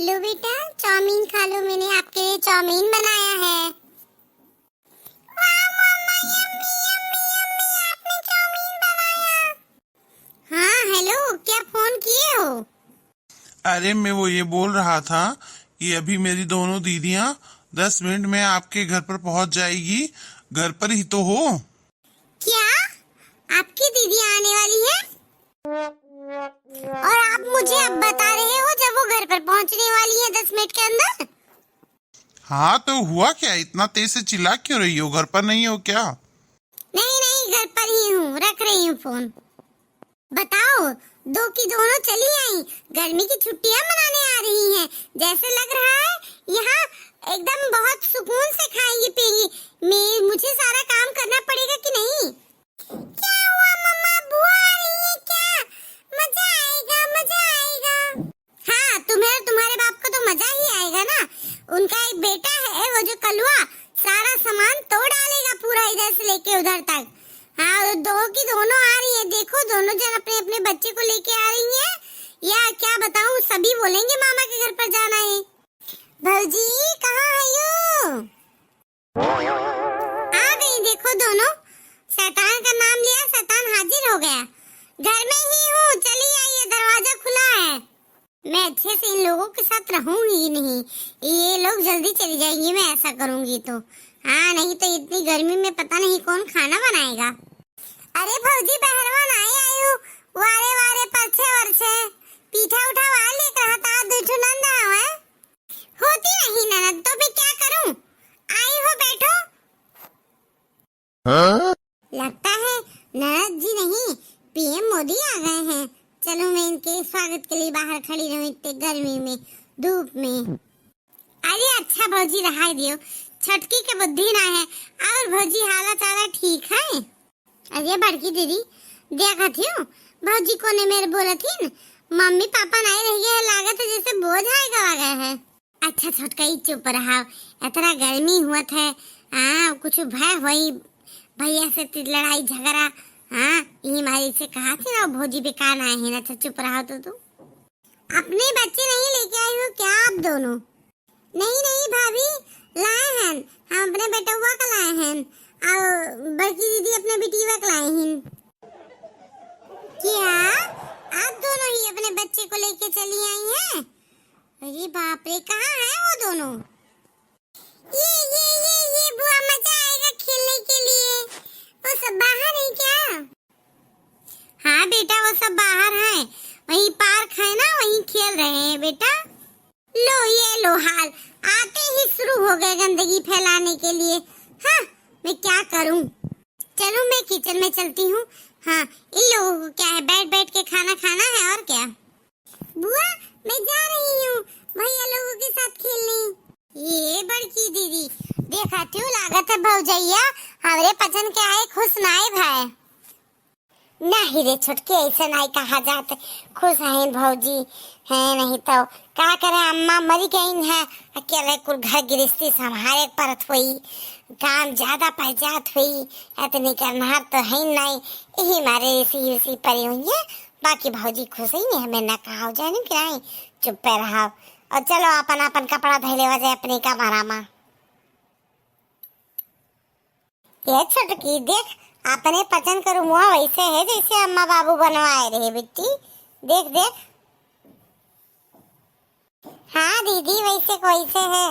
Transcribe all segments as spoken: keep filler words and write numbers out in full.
लो बेटा, चाउमीन खा लो, मैंने आपके लिए चाउमीन बनाया है। वाह मम्मा, यम्मी, यम्मी, यम्मी, आपने चाउमीन बनाया। हाँ, हेलो, क्या फोन किए हो? अरे, मैं वो ये बोल रहा था कि अभी मेरी दोनों दीदियाँ दस मिनट में आपके घर पर पहुँच जाएगी। घर पर ही तो हो? क्या आपकी दीदी आने वाली है? और आप मुझे अब बता रहे हो जब वो घर पर पहुँचने वाली है दस मिनट के अंदर? हाँ, तो हुआ क्या? इतना तेज से चिल्ला क्यों रही हो? घर पर नहीं हो क्या? नहीं, नहीं, घर पर ही हूँ, रख रही हूँ फोन। बताओ, दो की दोनों चली आई, गर्मी की छुट्टियां मनाने आ रही हैं। जैसे लग रहा है यहाँ एकदम बहुत सुकून से खाएंगी पिएंगी। मैं, मुझे सारा काम करना पड़ेगा कि नहीं? क्या हुआ मम्मा, बुआ आ रही है क्या? मजा आएगा, मजा आएगा। हाँ, तुम्हें और तुम्हारे बाप को तो मजा ही आएगा ना। उनका एक बेटा है, वो जो कलुआ, सारा सामान तोड़ डालेगा पूरा, इधर से लेके उधर तक। हाँ, वो दो की दोनों आ रही है, देखो दोनों जन अपने अपने बच्चे को लेके आ रही है। या क्या बताऊं, सभी बोलेंगे मामा के घर पर जाना है। भौजी, कहाँ है यू? आ गई, देखो दोनों। शैतान का नाम लिया, शैतान हाजिर हो गया। घर में ही हूँ, चली आइए, दरवाजा खुला है। मैं अच्छे से इन लोगों के साथ रहूंगी ही नहीं, ये लोग जल्दी चली जाएंगी, मैं ऐसा करूंगी तो। हाँ, नहीं तो इतनी गर्मी में पता नहीं कौन खाना बनाएगा। अरे भौजी, बहरवा नाई आई हूँ, वारे वारे परछे वरछे, पीठा उठा वार लेकर हता, दुई ठो नंद आवे। होती नहीं ननद, तो मैं क्या करूं? आई हो, बैठो। हाँ? लगता है ननद जी नहीं, पीएम मोदी आ गए हैं। चलो, मैं इनके स्वागत के लिए बाहर खड़ी रहूं इतने गर्मी में, धूप में। अरे अच्छा भौजी, रहाई दियो, छोटकी के बुद्धि ना है। और भौजी, हाला चाला ठीक है? अरे बड़की दीदी, देखत हियो, भौजी कोने मेर बोलत हिन, मम्मी पापा नाई रह गए, लागत है जैसे बोझ आएगा आ गए है। अच्छा छोटका, ई चुप रहा, इतना गर्मी हुआ था, हाँ, कुछ भय होई भैया से ती लड़ाई झगड़ा, हाँ, यही मारी से कहा थी ना, भौजी बेकार ना है। अच्छा चुप रहा तो तू। अपने बच्चे नहीं लेके आई हो क्या आप दोनों? नहीं, नहीं भाभी, लाए हन, हम अपने बेटउआ का लाए हन, और बड़की दीदी अपने बिटिया का लाए हन। क्या आप दोनों ही अपने बच्चे को लेके चली आई हैं? अरे बाप रे, कहाँ हैं वो दोनों? ये, ये, ये, ये बुआ, मजा आएगा खेलने के लिए। वो सब बाहर हैं क्या? हाँ बेटा, वो सब बाहर हैं, वहीं पार्क है ना, वहीं खेल रहे हैं बेटा। लो, ये लो हाल, आते ही शुरू हो गए गंदगी फैलाने के लिए। हाँ, मैं क्या करूं? चलो, मैं किचन में चलती हूँ। हाँ, इन लोगों को क्या है, बैठ बैठ के खाना खाना है और क्या। बुआ, मैं जा रही हूँ भैया लोगों के साथ खेलने। ये बड़की दीदी, देखा तू, लागत है भौजैया हमरे पचन के आए खुश नाई भाई। नाही रे छोटकी, ऐसे नाही कहा जात। खुश हैं भौजी, हैं नहीं तो का करे, अम्मा मरी गई हैं, अकेले कुल घर गृहस्थी संभाले के परत हुई, काम ज्यादा पड़ जात हुई, इतनी करनहार तो है नहीं, यही मारे इसी उसी परी हुई है। बाकी भौजी खुश ही नहीं, हमें ना कहा जाने कि नहीं, चुप्पे रहा। और चलो अपन अपन कपड़ा धैले वजह अपने कमरा में। ये छोटकी, देख, अपने पचन के रूमवा वैसे है जैसे अम्मा बाबू बनवाए रहे बिट्टी। देख, देख। हाँ दीदी, वैसे के वैसे है।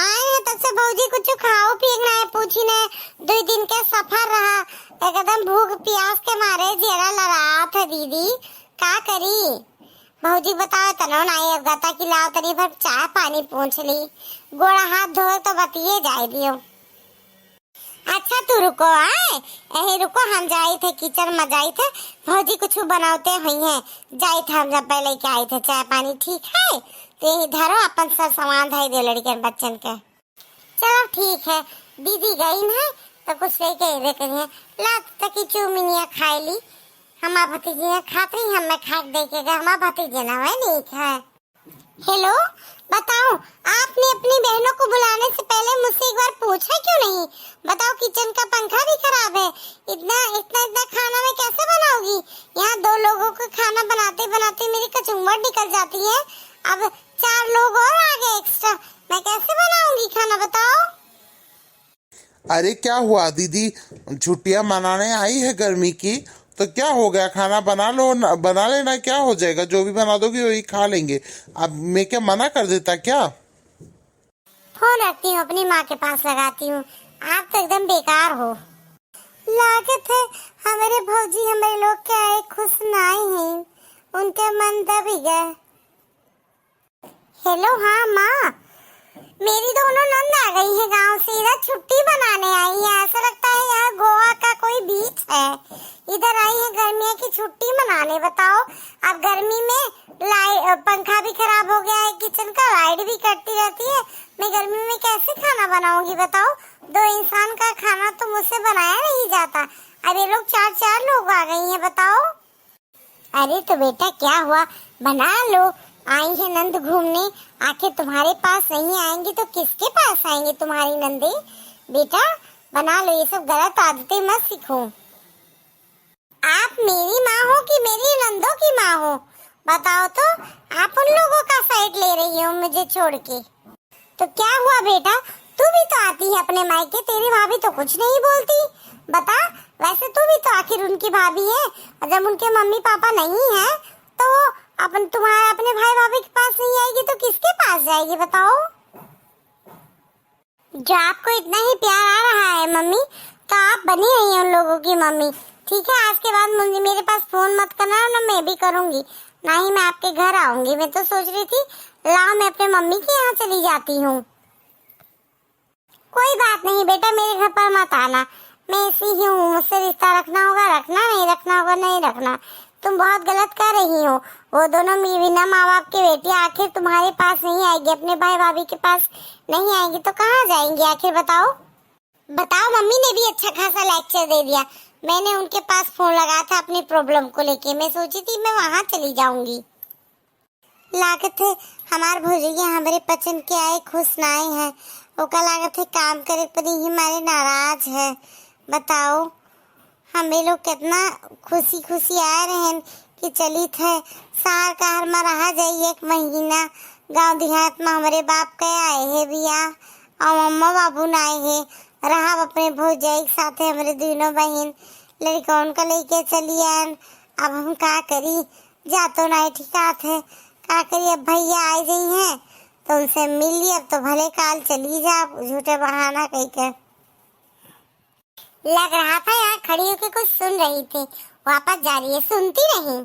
आए हैं तब से भौजी कुछ खाओ पिए के ना है, पूछी ना, दो दिन के सफर रहा, एकदम भूख प्यास के मारे जेरा लड़ात है दीदी, का करी? भौजी बताओ तनो ना, ये गता की लाओ तनी भर चाय पानी पूछ ली, गोड़ा हाथ धोए तो बतिये जाए दियो। अच्छा, तू रुको, आए, यही रुको, हम जाई थे किचन में, जाई थे, भौजी कुछ बनावते हुई हैं, जाई थे, हम जब पहले के आई थे चाय पानी, ठीक है, तो यही धरो, अपन सब सामान धई दे लड़कियन बच्चन के। चलो ठीक है, दीदी गई है तो कुछ लेके अइबे करिए, ला तकी चूमिनिया खाए ली, हमार भतीजी है खात रही, हम मैं खा के दे के गए, हमार भतीजे ना है, ठीक है। हेलो, बताओ, आपने अपनी बहनों को बुलाने से पहले मुझसे एक बार पूछा क्यों नहीं? बताओ, किचन का पंखा भी खराब है, इतना, इतना, इतना खाना मैं कैसे बनाऊंगी? यहाँ दो लोगों का खाना बनाते बनाते मेरी कचुम्बर निकल जाती है। अब चार लोग और आ गए एक्स्ट्रा, मैं कैसे बनाऊंगी खाना बताओ? अरे क्या हुआ दीदी, छुट्टियां मनाने आई है गर्मी की, तो क्या हो गया, खाना बना लो ना, बना लेना, क्या हो जाएगा, जो भी बना दोगी वही खा लेंगे। अब मैं क्या मना कर देता क्या? फोन रखती हूँ, अपनी माँ के पास लगाती हूँ। आप तो एकदम बेकार हो। लागत है हमारे भौजी हमारे लोग के आए खुश नाई हैं, उनके मन दबी गए। हेलो, हाँ माँ, मेरी दोनों नंद आ गई है गांव से, इधर छुट्टी मनाने आई है। ऐसा लगता है यहाँ गोवा का कोई बीच है। इधर आई है गर्मियों की छुट्टी मनाने। बताओ, अब गर्मी में लाइ-, पंखा भी खराब हो गया है, किचन का लाइट भी कटती रहती है। मैं गर्मी में कैसे खाना बनाऊंगी बताओ? दो इंसान का खाना तो मुझसे बनाया नहीं जाता। अब ये लोग चार चार लोग आ गई हैं, बताओ। अरे तो बेटा क्या हुआ, बना लो। आई है नंद घूमने, आखिर तुम्हारे पास नहीं आएंगी तो किसके पास आएंगी तुम्हारी नंदे? बेटा बना लो, ये सब गलत आदतें मत सीखो। आप मेरी माँ हो कि मेरी नंदों की माँ हो? बताओ तो, आप उन लोगों का साइड ले रही हो मुझे छोड़ के। तो क्या हुआ बेटा, तू भी तो आती है अपने मायके, तेरी भाभी तो कुछ नहीं बोलती। बता, वैसे तू भी तो आखिर उनकी भाभी है, और जब उनके मम्मी पापा नहीं है तो वो अपन तुम्हारे अपने भाई भाभी के पास नहीं आएगी तो किसके पास जाएगी बताओ? जो आपको इतना ही प्यार आ रहा है मम्मी, तो आप बनी रहिए उन लोगों की मम्मी। ठीक है, आज के बाद मुझे, मेरे पास फोन मत करना, ना मैं भी करूंगी, ना ही मैं आपके घर आऊंगी। मैं तो सोच रही थी, लाओ मैं अपने मम्मी के यहाँ चली जाती हूँ। कोई बात नहीं बेटा, मेरे घर पर मत आना, मैं ऐसी ही हूँ, मुझसे रिश्ता रखना होगा रखना, नहीं रखना होगा नहीं रखना। तुम बहुत गलत कर रही हो। वो दोनों मी-, बिना माँ बाप की बेटियाँ आखिर तुम्हारे पास नहीं आएगी, अपने भाई भाभी के पास नहीं आएगी तो कहाँ जाएंगी आखिर बताओ? बताओ, मम्मी ने भी अच्छा खासा लेक्चर दे दिया। मैंने उनके पास फोन लगाया था अपनी प्रॉब्लम को लेके, मैं सोची थी मैं वहाँ चली जाऊंगी। लागत है हमार भौजैया हमरे पचन के आए खुश नाई है। ओका लागत है काम करे परी ही मारे नाराज है। बताओ, हमें लोग कितना खुशी खुशी आए रहन कि चलित है शहर कहर मा रहा जाई एक महीना। गाँव देहात मा हमरे बाप के आए है बियाह, और अम्मा बाबू नाई है, रहब अपने भौजाई के साथे हमरे दुनों बहिन लड़कौन का लेके चली आयन। अब हम का करी, जा तो नाई ठिकात है, का करी, अब भैया आए जइहैं तो उनसे मिल ली, अब तो भले काल चली जा, झूठे बहाना कही के। लग रहा था यहाँ खड़ी होके कुछ सुन रही थी, वापस जा रही है, सुनती नहीं।